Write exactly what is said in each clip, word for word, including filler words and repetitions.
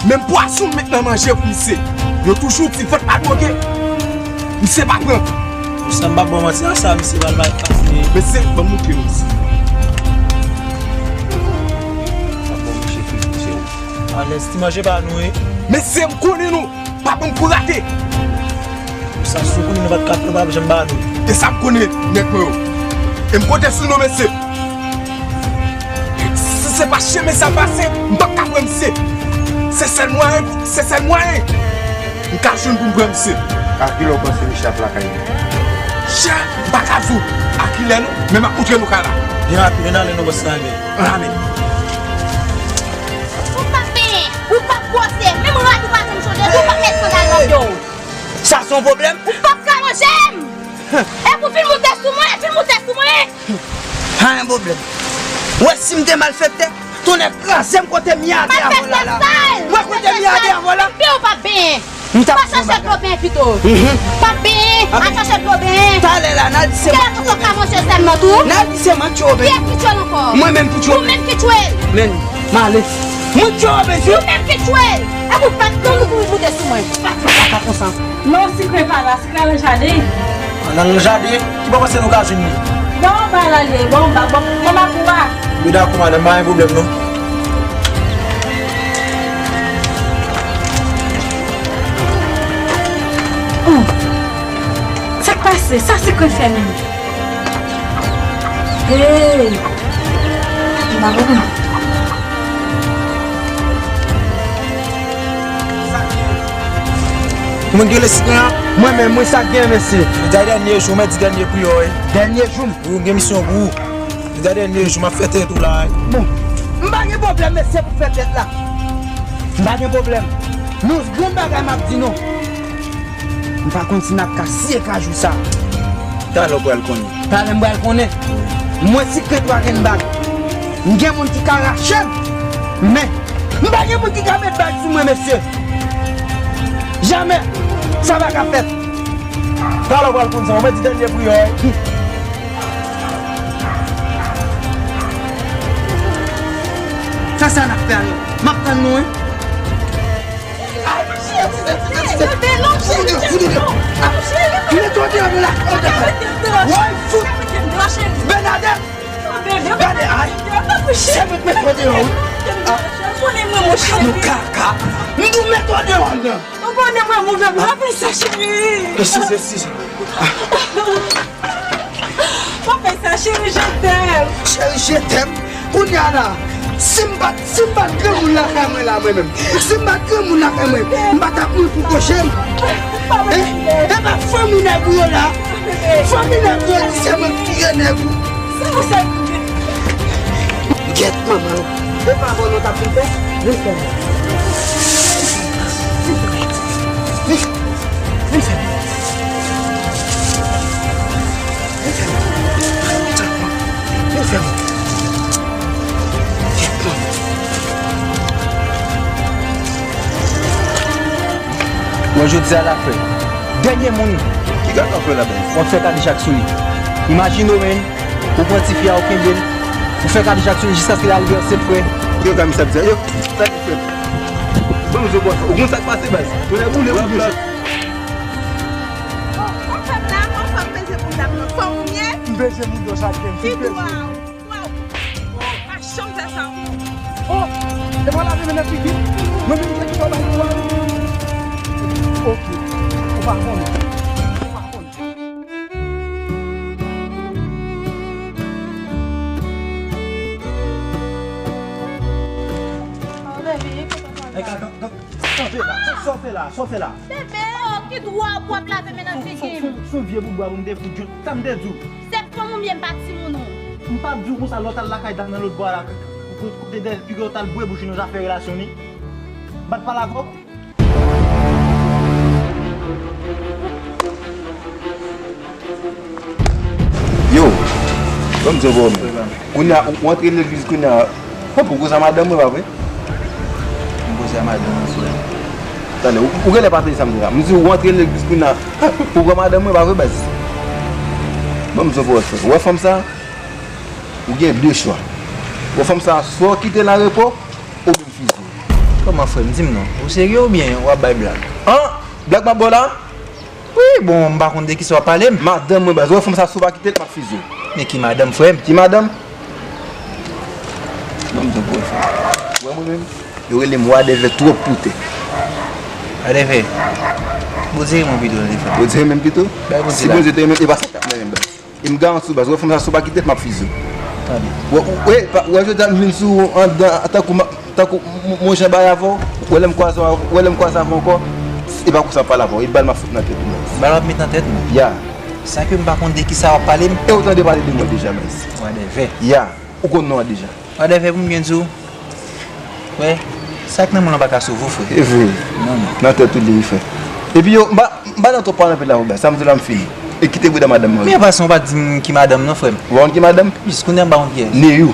Menm pwason m met nan manje pou misye. Yo toujou di vant pa dwoge. Misye pa pran. Pou sa m pa ba w manti, a sa misye pral bay pase. Mesye, ban m montre nou sa. Sa bon, mesye, fè misye. Alèz, ti manje pa nou, wi. Mesye, m konnen nou. Pa ban m kou rate. Sa si w konnen nou pa t ka fè, pa janm ba nou. E sa m konnen, nèg mwen yo. E m konte sou nou, mesye. Si se pa chemen sa pase, m p ap ka pran misye. Se sèl mwayen, se sèl mwayen m ka jwenn pou m pran misye. A kilè w panse misye ap lakay li? Chè, m pa ka di w a kilè non, men m ap montre nou kay la. Byen rapid, ann ale non, bòs la, men. Ann ale. Ou p ap benyen, ou p ap bwose, menm rad ou pa janm chanje, ou p ap met sandal nan pye w. Sa se yon pwoblèm? Ou p ap ka ranje m! Epi w vin moute sou mwen, vin moute sou mwen! Pa gen pwoblèm. Ou wè si m te malfektè, tonnè kraze m kote m ye atè a la. Malfektè sal! Ou wè kote m ye atè a la? Pye w p ap benyen. M t ap fè yon bagay. Pa chache dlo benyen pito. Mhm. P ap benyen, al chache dlo benyen. Talè la, n al di se mantye w benyen. Kèlè pito ka manje sèlman tou. N al di se mantye w benyen. Kiyès ki tchwe l ankò? Mwen menm ki tchwe l. Ou menm ki tchwe l. Men, m ale. Mwen tchwe w benyen. Ou menm ki tchwe l. Epi w pa t konn ou pou moute sou mwen. Pa fè kaka konsa. Non, Sikrè pa la, Sikrè al nan jaden. Al nan jaden? Ki bò w panse nou ka jwenn li? Bò anba la l ye, bò anba, bò, bò anba kou a. Wi, dakò, madanm, pa gen pwoblèm, non. Hum. Sa k pase? Sa Sikrè fè menm? Hey! M pa konprann. Ou menm ki rele Sikrè an? Mwen menm, wi, sa k gen, mesye? Jodi a dènye jou, mèdi dènye priyè w, wi. Dènye jou m? Wi, m gen misyon pou ou. Jodi a dènye jou, m ap fè tèt ou la, wi. Bon, m pa gen pwoblèm, mesye, pou fè tèt la. M pa gen pwoblèm. Men yon grenn bagay m ap di nou. M pa konn si n ap ka siye kajou sa. Talè w pral konnen. Talè m pral konnen. Mwen Sikrè twa grenn bag. M gen moun ki ka rache m. Men, m pa gen moun ki ka met bag sou mwen, mesye. Jamè. Sa pa ka fèt. Talè w pral konn sa. Mwen di dènye priyè. Sa, sa n ap fè a non. M ap tann nou, wi. Ay, cheri, cheri, cheri, cheri. Cheri, cheri, cheri. Mete w deyò nan lakay. Woy, fout. Bènadèt. Gade, ay. Se mwen k mete w deyò, wi. Ah. Nou kaka. M di w mete w deyò nan. Ou konnen mwen move, mwen ap fè sa, cheri. Eskize, eskize. Mwen fè sa, cheri, je t'aime. Cheri, je t'aime. Kounye a la, si m pa t, si m pa t granmoun lakay mwen la, mwen menm. Si m pa t granmoun lakay mwen, m pa t ap mouri pou kwoche m. Eh, e pa fanmi nèg ou yo la. Fanmi nèg ou yo di se mwen k touye nèg ou. Gyèt manman nou. E pa bon nou t ap vin fè? Vin fè. Vin. Vin fè. Vin fè. Vin fè. Bon, jodi a la fè. Dènye moun. Ki kaka w fè la, baz? W ap fè kadejak sou li. Imajine w, men. Ou pran tifi a, ou kenbe l. Ou fè kadejak sou li jiskaske l al vèse l, frè. Yo, kòman sa ap di? Yo, sa ki fè? Ban m zo bò sa. Ou konn sa k pase, baz? Tonnè boule, ou bouche. Oh, kòman fè m la? Kòman fè m peze pou m t ap nan fòm ou ye? M peze pou dlo sa, m peze. Ti dwa. Waw! Oh, pa janm fè sa ankò. Oh, e pa lave men nan figi m? Mwen menm ki te kite w bay pou a wi. Ok. Ou pa konnen. Ou pa konnen. Oh, baby, e kontan pale. Sa w fè la? Sa w fè la? Sa w fè la? Bebe, oh, ki dwa w ap lave men nan figi m? Son, son vye bout bwa pou m te fout jwenn. Sa m te di w? Se fanm ou byen m pa timoun ou? M pa di w konsa lè w t al lakay dam nan lòt bò a la, kote dèyè l pike w t al bwè bouch li nan zafè relasyon li. M pa t pale avè w? Yo, ban m di w bro, men. Kounye a, ou antre legliz kounye a, ou koze a madanm mwen, pa vre? M koze a madanm mwen, frè. Tande, ou, ou genlè pa tande sa m di la. M di ou antre legliz kounye a, ou koze a madanm mwen, pa vre, baz? Ban m di w bro, frè. Ou wè fanm sa? Ou gen de chwa. Ou wè fanm sa, swa w kite l an repo, oubyen m fiziye. Kòman, frè m? Di m non. Ou serye oubyen w ap bay blag? An! Blag m ap ba w la? Wi, bon, m pa konn de kisa w ap pale m. Madanm mwen, baz. Ou wè fanm sa, si w pa kite l, m ap fizi w. Men ki madanm, frè m? Ki madanm? Non, m tankou wè, frè m. Ou wè mwen menm? Yo rele m Wadèvè twòp pou tè. Wadèvè. Bon, dire mwen pito, Wadèvè. Ou dire menm pito? Bay Bondye la. Si Bondye te renmen, e pa sa k t ap mennen m, baz. E m garanti w, baz, ou wè fanm sa, si w pa kite l, m ap fizi w. Tande. Ou wè, ou wè, pa- ou wè jodi a m vin sou ou andan, tankou ma- tankou m- m- monchè bay avè w, ou wè lè m kwaze w, ou wè lè m kwaze avè w ankò, e pa konsa m pale avè w, e bal m ap fout nan tèt ou, baz. Bal w ap met nan tèt mwen? Ya. Sa ke m pa konn de kisa w ap pale m? E ou tande pale de mwen deja, baz. Wadèvè. Ya. Ou konn non an deja. Wadèvè, pou m byen di w, frè, sa k nan mwen lan pa ka sove w, frè. E vre. Non, non. Nan tèt ou li ye, frè. Epi yo, m pa, m pa nan twòp pale anpil la, frè, sa m di w la m fini. E kite bouda madanm mwen. Men an pasan, ou pa di m ki madanm non, frè m. Ou pa konn ki madanm? Jis kounye a m pa konn kiyès. Neyou.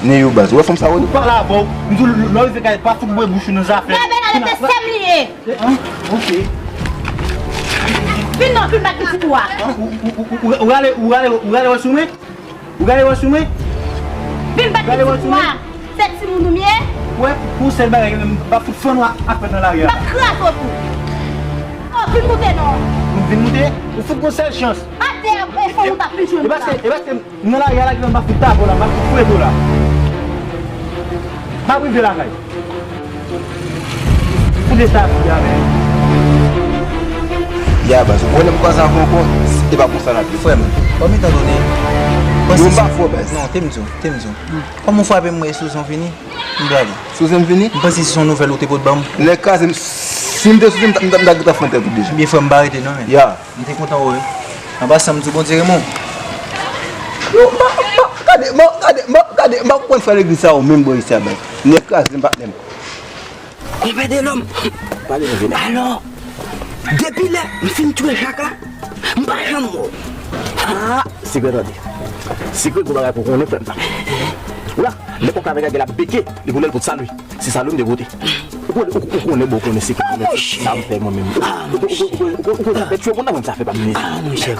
Neyou, baz. Ou wè fanm sa, Rodrigue? Pale avè w. M di w, lè w rive kay, pa fout bouye bouch ou nan zafè. Bèbè, nan rete sè m li ye. An? Ok. Vin non, vin bat pitit ou a. Ou, ou, ou, ou, ou rale, ou rale, ou rale wè sou mwen? Ou gade wè sou mwen? Vin bat pitit ou a. Se timoun ou m ye? Wè, pou sèl bagay, m pa fout fann w ap fè nan lari a. M ap kraze w tou. Oh, vin moute non. M vin moute? Ou fout gon sèl chans. Atè, e fanm ou t ap vin jwenn la. E paske, e paske m nan lari a la, m pa fout tape w la, m pa fout fwete w la. M ap rive lakay. Pou de sa fi a menm. Ya, baz, ou wè lè m kwaze avè w ankò, e pa konsa n ap ye. Frè m, kòm etan done, m panse. Yo pa fò, baz. Non, te m di w, te m di w. Kòm ou frape m, mwen, sou zon fini, m prale. Sou zon fini? M panse se yon nouvèl ou te pot ban m. Nèg kraze m, si m te sou zon, m ta, m ta, m ta gentan fè tèt ou deja. Ebyen, frè m, pa rete non, men. Ya. M te kontan wè w wi. An pasan, m di w Bondye renmen w. Yo, m pa, m pa, gade, m pa, gade, m pa, gade, m pa konprann frè legliz sa yo menm bò isi a, baz. Nèg kraze m, patnè m. Konpè Delòm. Pale, René. Alò, depi lè m fin tchwe Jak la, m pa janm wè w. Ah, Sekrè, tande. Sekrè, gon bagay pou konnen, frè m. Ou la, lè kòk la vin gade l ap beke, li pou lè l pot salwe. Se salwe m te pote. Ou konnen, ou, ou konnen, bon, ou konnen Sekrè, ou konnen sa m fè mwen menm. Ou, ou, ou, ou, ou konnen sa fè tchwe moun nan, mwen sa fè pa m. Ah, monchè,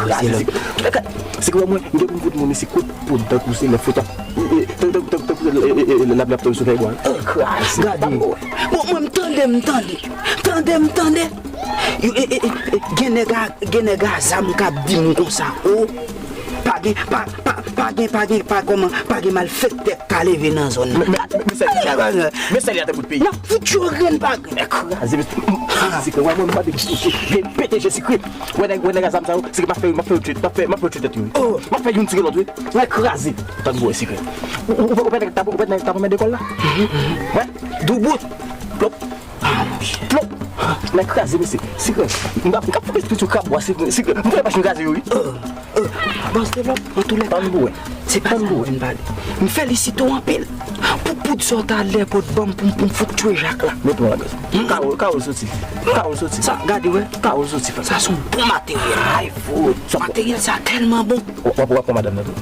Sekrè, mwen, m gen pou m fout moun isi kout poud, tankou se lè foutan. E, e, tankou, tankou, tankou, e, e, e, lap, lap tonbe sou fèy bwa. Kraze. Gade. Bon, mwen, m tande, m tande. Tande, m tande. Yo, e, e, e, e, gen nèg a, gen nèg a zam k ap di m konsa, o, pa gen, pa, pa, pa gen, pa gen, pa kòman, pa gen malfektè k ka leve nan zòn nan. Men, men, men, men sèl, men sèl atè bout peyi. N ap fout yo grenn pa grenn. Kraze, men, si ke wè mwen, m pa de gen pete Jezikri. Wè nèg, wè nèg a zam sa yo, se ke m ap fè, m ap fè yo tchwe, m ap fè, m ap fè yo tchwe tèt yo, wi. M ap fè youn tire lòt, wi. Mwen kraze. Tann bwè Sekrè. Ou, ou, ou, ou pa nèg tap, ou pa nèg tap anmède kòl la? Wè. Doubout. Plop. Plop! Mwen kraze, mesye. Sekrè. M ap, m ap fokis tou sou krab bwa, Sekrè. Sekrè. M fè machin kraze yo, wi. Bòs Delòm, antoulèka, se pa sa m vin pale. M felisite w anpil pou poud sa w t al dèyè pot ban m pou m, pou m fout tchwe Jak la. Met mwen la, bòs. Kawòl, kawòl soti. Kawòl soti. Sa, gade, wè. Kawòl soti, frè. Sa se yon bon materyèl. Ay, fout. Materyèl sa tèlman bon. W ap, w ap pran madanm nan tou.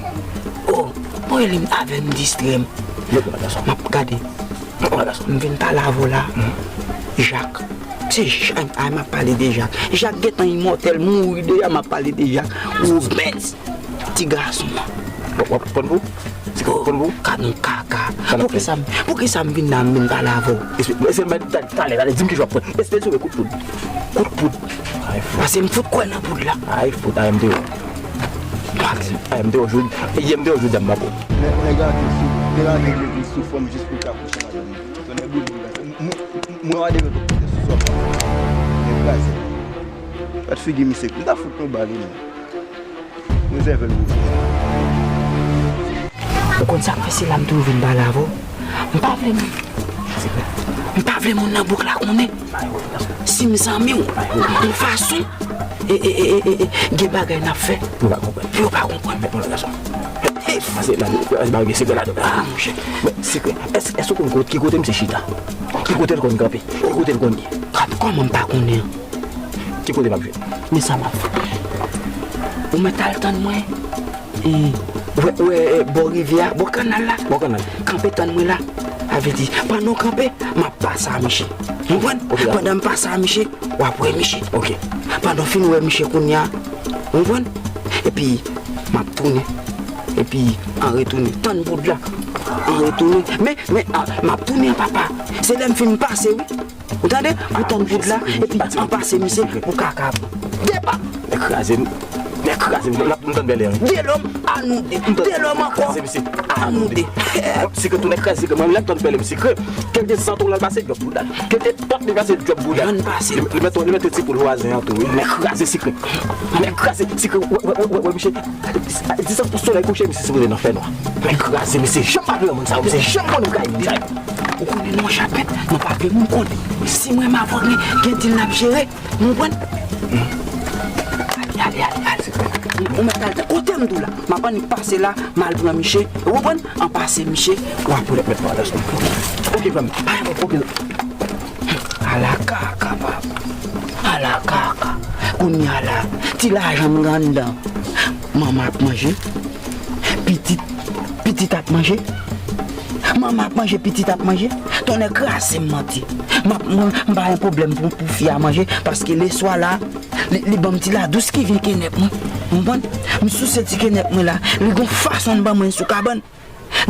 Oh, bon, li avè m distrè m. Met mwen la, gason. M ap gade. M vin pale avè w la. Jak. Se Jak, ay, m ap pale de Jak. Jak gentan imòtèl, mouri deja, m ap pale de Jak. Wobèt, ti gason an. W ap, w ap pran pou? Se w ap pran pou? Gad yon kaka. Poukisa m, poukisa m vin la, m vin pale avè w? Espe-, espe-, talè, talè, di m kijan w ap pran. Espere w kout poud. Kout poud. Ay, fout. Pase m fout kwè nan poud la. Ay, fout, ay, m te wè. Ay, m te wè jodi, yè m te wè jodi a m pa pran. Nèg, nèg ate sou, nèg ate legliz sou fòm jis pou l ka kouche madanm li. Tonnè boule m, m, m, mwen Wadèvè tou kote sou sòf. Nèg kraze. Gad figi misye, m ta fout nou bal wi menm. Rezève l pou ou. Ou konn sa k fè se la m toujou vin pale avè w? M pa vle moun, m pa vle moun nan bouk la konnen. Si m zanmi w, yon fason, e, e, e, e, e, gen bagay n ap fè pou yo pa konprann. Pou yo pa konprann. Pase la, pase bagay gen sekrè ladan. Ah, monchè. Men, sekrè. Èske, èske ou konn kot-, ki kote misye chita? Ki kote l konn kanpe? Ki kote l konn ye? Gad, kòman m pa konnen? Ki kote m ap jwenn? Men sa m ap fè. Ou mèt al tann mwen. E, wè, wè, e, bò rivyè a, bò kannal la. Bò kannal. Kanpe tann mwen la. Sa vle di, pandan w kanpe, m ap pase a miche. Ou konprann? Ok, dakò. Pandan m pase a miche, w ap wè miche. Ok. Pandan w fin wè miche kounye a, ou konprann? Epi, m ap tounen. Epi, an retounen, tann poud la. An retounen. Men, men, a, m ap tounen an, papa. Se lè m fin pase, wi. Ou tande? Pou tann poud la, epi an pase misye pou kaka. Depa! Nèg kraze m. Nèg kraze m. N ap tann pèlen. De lòm, a nou de. De lòm ankò, a nou de. Sikre tou nèg kraze, sikre. Mwen, lè m tann pèlen m sikre. Kèlke san tou l al pase djòb boudal. Kèlke pòt li pase djòb boudal. Li mete, li mete ti poul vwazen an tou, wi. Nèg kraze sikre. Nèg kraze sikre. Wè, wè, wè, wè, wè, misye. Di sa pou solèy kouche, misye sipoze nan fènwa. Nèg kraze, misye janm pa vle moun sa yo, misye janm konnen kay moun sa yo. Ou konnen nou chapèt, nou pa vle moun konnen. Si mwen m avè w, gen dil n ap jere, nou konprann? Ale, ale, ale, ale. Ou mèt al kote m di w la. M ap annik pase la, m al pran miche. Ou konprann? An pase miche, w ap mèt mèt mwen adans nou. Oke, frè m. Pa gen pwoblèm. Ala kaka, papa. Ala kaka. Kounye a la, ti lajan m gen anndan. Manman ap manje. Pitit, pitit ap manje. Manman ap manje, pitit ap manje. Tonnè kraze m manti. M ap, mwen, m pa gen pwoblèm pou, pou fi a manje, paske leswa la, li, li ban m ti ladous ki vyen kenèp mwen. Ou konprann? M souse ti kenèp mwen la. Li gon fason l ban mwen sou kabann.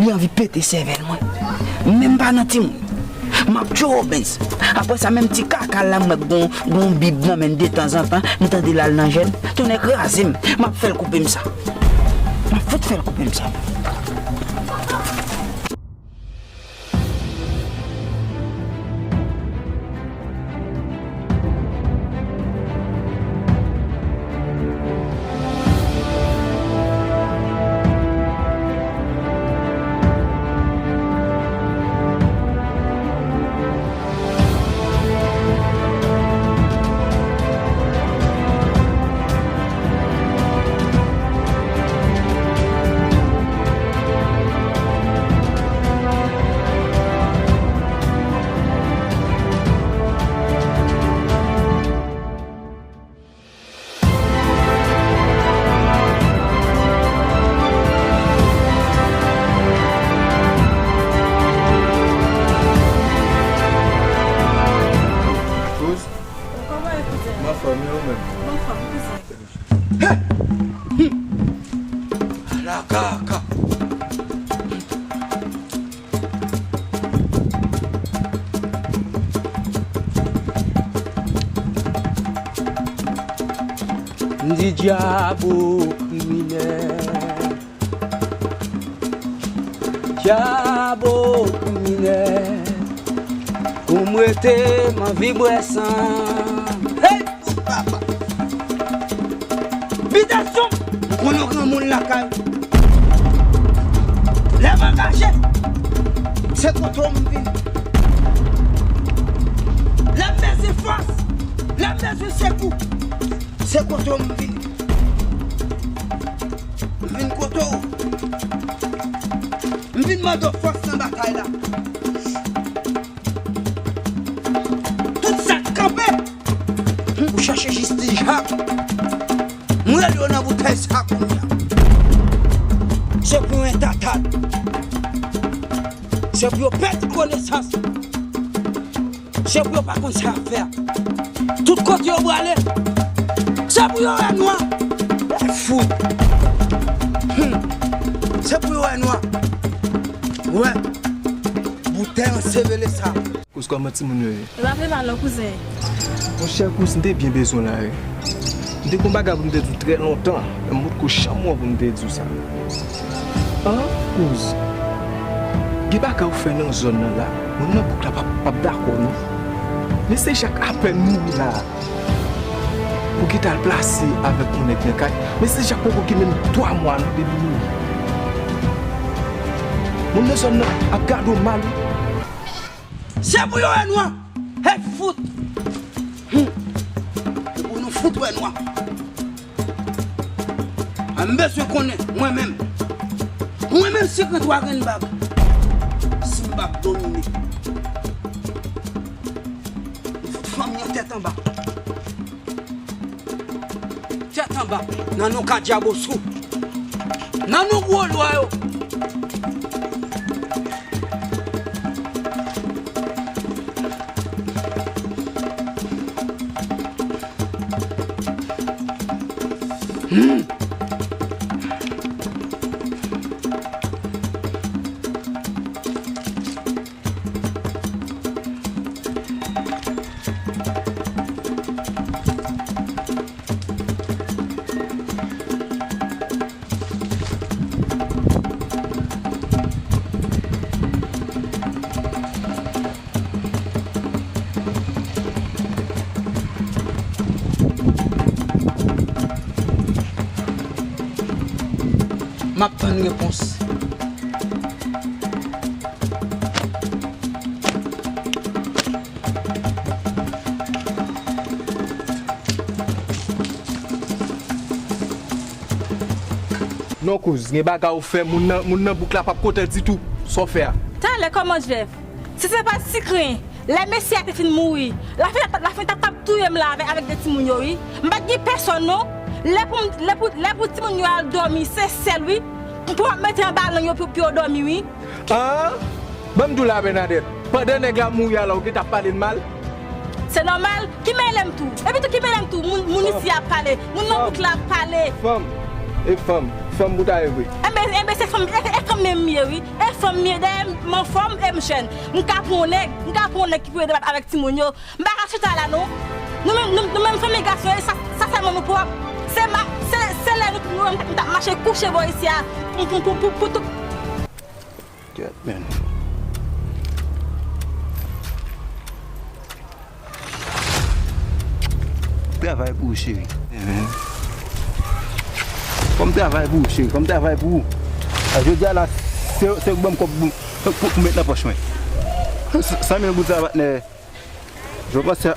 Li anvi pete sèvèl mwen. Men m pa nan timoun. M ap tchou obens. Apre sa, menm ti kaka l la, m wè gon, gon bib nan men l detanzantan, m tande l al nan jèn. Tonnè kraze m. M ap fè l koupe m sa. M ap fout fè l koupe m sa. Kòman e kouzen? M anfòm, e ou menm? M anfòm, kouzen. Ala kaka. M di dyabo kriminèl. Dyabo kriminèl. Pou m rete, m anvi bwè san. Hey! Papa! Bitasyon! M konnen w granmoun lakay ou. Lè m angaje, se kote w m vin. Lè m bezwen fòs, lè m bezwen sekou, se kote w m vin. M vin kote w. M vin mande w fòs nan batay la. Tout sa k kanpe pou chache jistis Jak, m rele yo nan boutèy sa kounye a. Se pou yo entatad. Se pou yo pèdi konesans. Se pou yo pa konn sa y ap fè a. Tout kote yo prale, se pou yo wè nwa. Fout. Hmm. Se pou yo wè nwa. Wè. Boutèy ansevele sa. Kouz, kòman timoun yo ye? Yo pa vle pale non, kouzen. Monchè, kouz, m te byen bezwen w la, wi. M te gon bagay pou m te di w trè lontan, men m potko janm wè w pou m te di w sa. An, kouz, gen bagay ou fè nan zòn nan la, moun nan bouk la p ap, p ap dakò non. Mesye Jak apèn mouri la. Pou ki t al plase avèk yon nèg nan kay. Mesye Jak poko gen menm twa mwa non depi li mouri. Moun nan zòn nan ap gade w mal wi. Se pou yo wè nwa. Hey, fout. Hmm. Se pou nou fout wè nwa. A, m bezwen konnen, mwen menm. Mwen menm, si pran twa grenn bag, si m p ap domine. M fout fanmi an tèt anba. Tèt anba, nan nou ka dyabosou. Nan nou gwo lwa yo. Hmm. M ap tann repons. Non, kouz, gen bagay ou fè, moun nan, moun nan bouk la p ap kontan ditou. Sa w fè a? Talè, kòman, Jeff? Si se pa t Sikren, lè mesye a te fin mouri, lafen t ap, lafen t ap, t ap touye m la avèk, avèk de timoun yo, wi. M pa t gen pèsòn, non. Lè pou m, lè pou, lè pou timoun yo al dòmi, se sèl, wi. Pou m ap mete anba lang yo pou, pou yo dòmi, wi. An? Ban m di w la, Bènadèt, pandan nèg la mouri a la, ou gentan ap pale l mal? Se nòmal. Ki mele m tou? Epi tou, ki mele m tou? Moun, moun isi ap pale. Moun nan bouk la ap pale. Fanm. E fanm. Fanm pou ta ye vre. Enben, enben, se fanm, e, e fanm menm m ye, wi. E fanm m ye, dayè m anfòm e m jèn. M ka pran yon nèg, m ka pran yon nèg ki pou ede m avèk timoun yo. M pa ka chita la, non. Nou menm, nou, nou menm fanmi gason, e sa, sa sèlman nou pwòp. Se ma, se, se lè nou, nou menm, nou t ap mache kouche bò isi a, pou, pou, pou, pou, pou tout. Kèt, men. Travay pou ou, cheri. Fò m travay pou ou, cheri. Fò m travay pou ou. A, jodi a la, se, se ou k ban m kòb pou, pou, pou met nan pòch mwen. San, san mil goud sa, patnè. Je pense.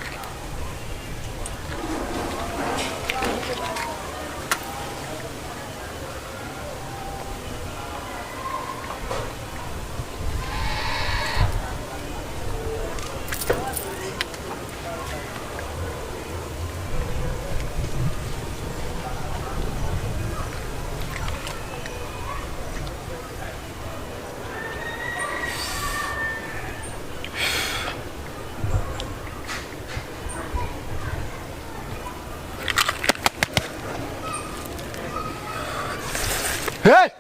Hey!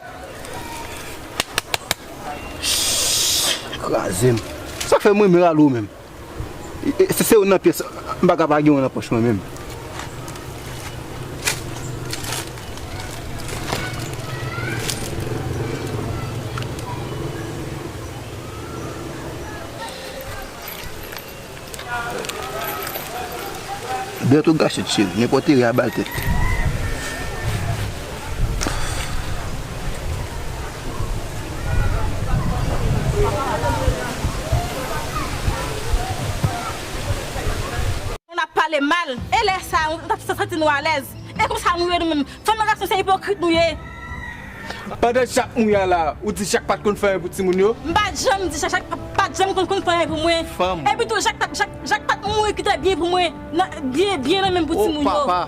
Kraze m. Sa k fè m renmen rale w menm? E, e, se, se youn nan pyès, m pa ka pa gen youn nan pòch mwen menm. Bèt ou gache, cheri, nenpòt erè a ba l tèt. Moun ap pale mal, e lè sa a, nou t ap santi nou alèz. E konsa nou ye nou menm. Fanm ak gason se ipokrit nou ye. Pandan Jak mouri a la, ou di Jak pa t konn fè anyen pou timoun yo? M pa t janm di Jak, Jak pa, pa t janm konn, konn fè anyen pou mwen. Fanm. Epi tou, Jak pa t, Jak, Jak pa t mouri kite byen pou mwen. Nan, byen, byen nan men m pou timoun yo. O papa.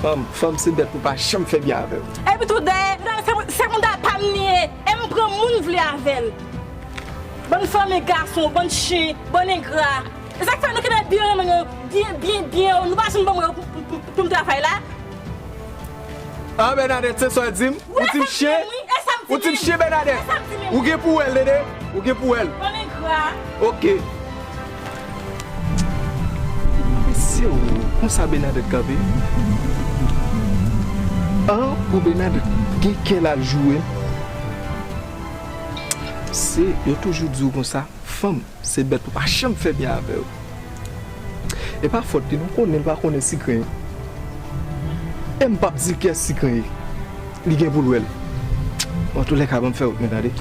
Fanm, fanm se bèt pou pa janm fè byen avè w. Epi tou, dayè, se, se moun ta pa m li ye. E m pran moun m vle avè l. Bann fanmi gason, bann chen, bann engra. E sa k fè nou kenbe byen nan men nou, byen, byen, byen, nou pa janm ban mwen yo pou, pou, pou, pou m travay la. An, Bènadèt, se sa w di m? Ou di m chen? Ou di m chen, Bènadèt? Ou gen pou wè l, Dede. Ou gen pou wè l. Bann engra. Oke. Mesye, o, konsa Bènadèt kanpe? An, pou Bènadèt gen kè l al joure. Se, yo toujou di w konsa, fanm se bèt pou pa janm fè byen avè yo. E pa fòt li, nou konnen l pa konnen Sikren. E m p ap di l kiyès Sikren ye. Li gen pou l wè l. Bon, antoulèka, ban m fè wout mwen, tande.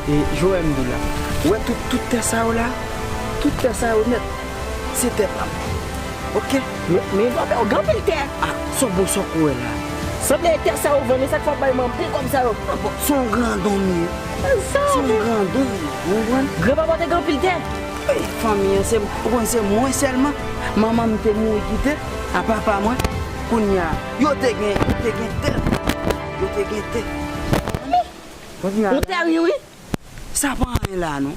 E, Joel, m di w la, ou wè tout, tout tè sa yo la, tout tè sa yo nèt, se tè pa m. Oke? Men, men, men, w gen anpil tè. A, sa w bon, sa w kwè la? Sanble tè sa yo vann, e sa k fè w bay mwen anpil kòb sa yo? A, bon, se yon grandon m ye. Se yon grandon m ye, ou konprann? Granpapa w te gen anpil tè? Wi, fanmi an, se, ou konn se mwen sèlman. Manman m te mouri kite a papa mwen. Kounye a, yo te gen, yo te gen tè. Yo te gen tè. Kounye a, yon tè ri, wi. Sa pa anyen la, non.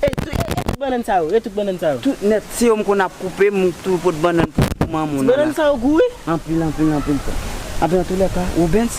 E tout, e, e tout bannann sa yo, e tout bannann sa yo. Tout nèt, se yo m konn ap koupe, m tou pot bannann pou, pou manman w nan la. Ti bannann sa yo gou, wi. Anpil, anpil, anpil tan. Anpil, antoulèka, Rubens,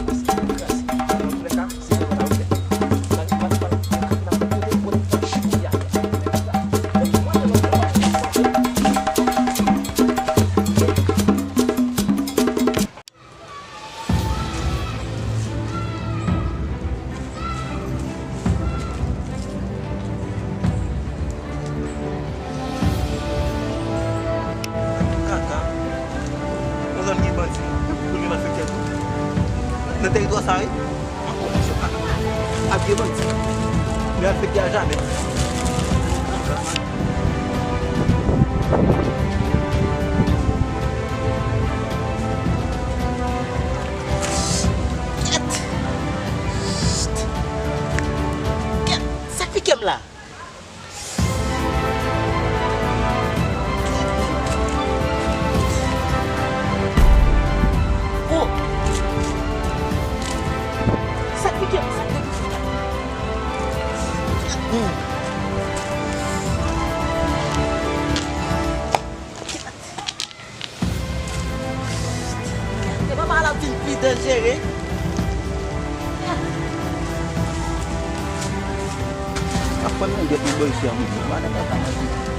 Kaka. Yon zòn gen bandi, pou li nan sektè tou. Nan tèritwa sa, wi. Ap gen bandi. Men al fete a jamè. Kèt! Kèt! Sa k pike m la? Oh! Sa k pike m? Sa k pike m? Hmm. Se pa mal ap vin pi danjere. Ap pran nan gèt nan bò isi a, mwen. Madanm pa ka manje.